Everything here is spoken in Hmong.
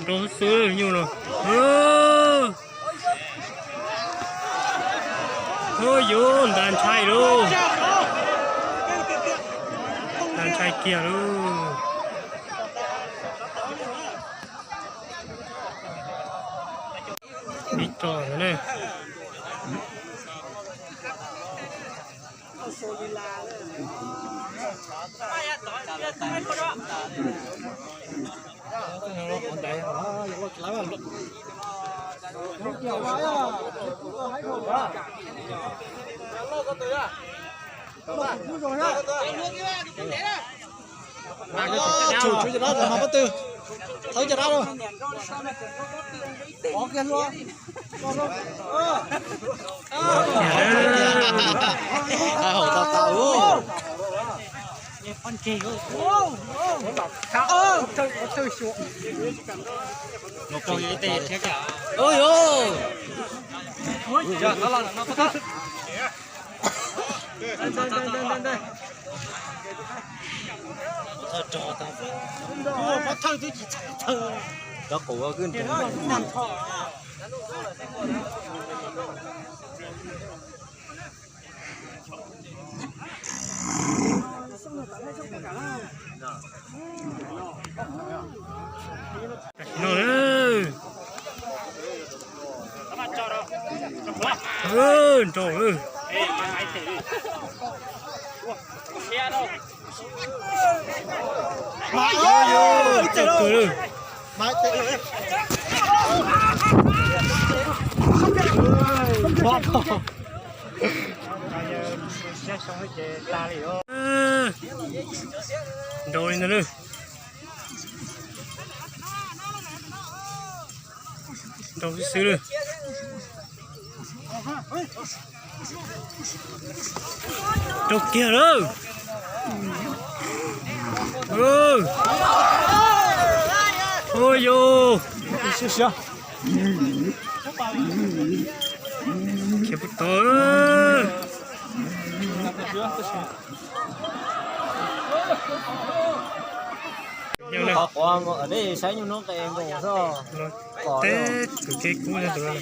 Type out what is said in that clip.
Nrau xwb nyuj no. Hu yuav ntas ntshai lauj. Ntas ntshai kiag lauj. Ib tog ntawd ne. Tsum tsum cov dab mas pob tw, thawb cov dab lauj. Haum tas tas ub. Cov qus kwj nrov. Tam sim no na, nrau lawm. Tawm kawg lawm. Nrau li ntawd lawm. Nrau xwb xwb lawm. Nrau kiag lawm. Ua yus, khiav puag tod. Qhov quav mus nej saib nyuag hnub qes nkoos xwb. Teb kwv kev kub no tus.